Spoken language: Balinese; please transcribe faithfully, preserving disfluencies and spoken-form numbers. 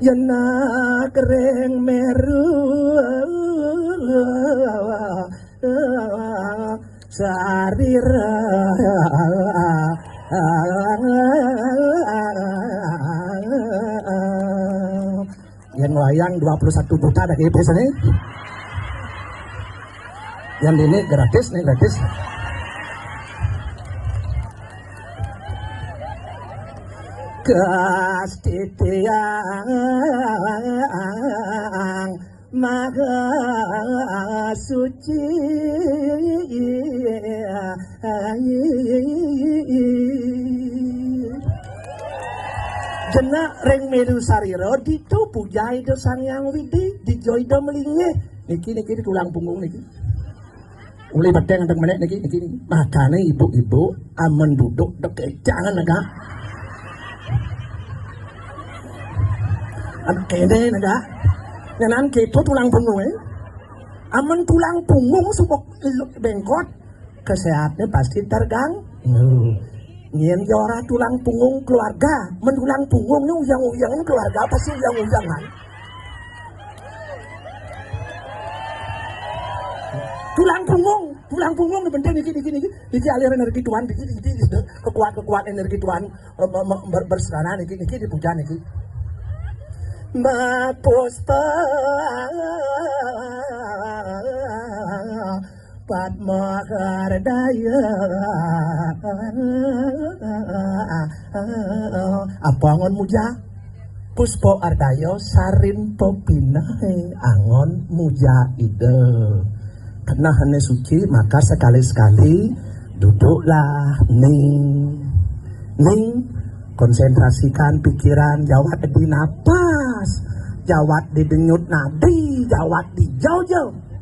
Yen kering meru sarira. Yen wayang dua puluh satu juta dah kepes ni. Yang ini gratis nih, gratis. Kastitiang Maha Suci. Jenak ring meru sarira ditu puja Ida Sang Hyang Widi, dija Ida melinggih. Niki, niki di tulang punggung niki. Uli peteng teng menek niki, niki, niki. Makane ibu-ibu amen duduk dek jangan negak. Anak kene negak. Nyanan kepo tulang punggung, eh. Amen tulang punggung suba bengkot, kesehatnya pasti terganggu. Nyen ya ora tulang punggung keluarga, men tulang punggung ni uyang-uyang keluarga pasti uyang-uyangan. Tulang punggung, tulang punggung ni penting niki, niki, niki. Niki alir energi Tuhan, niki, niki, niki kekuat-kekuat energi Tuhan, eh, me-, me-, ber-, berserana niki, niki dipuja niki. Mbak Puspa Padma Hardaya. Apa angon muja? Puspa Ardaya saring pepineh angon muja Ida. Kenehane suci, maka sekali-sekali duduklah ning. Ning, konsentrasikan pikiran, jawat di napas, jawat di denyut nadi, jawat di jauh-jauh.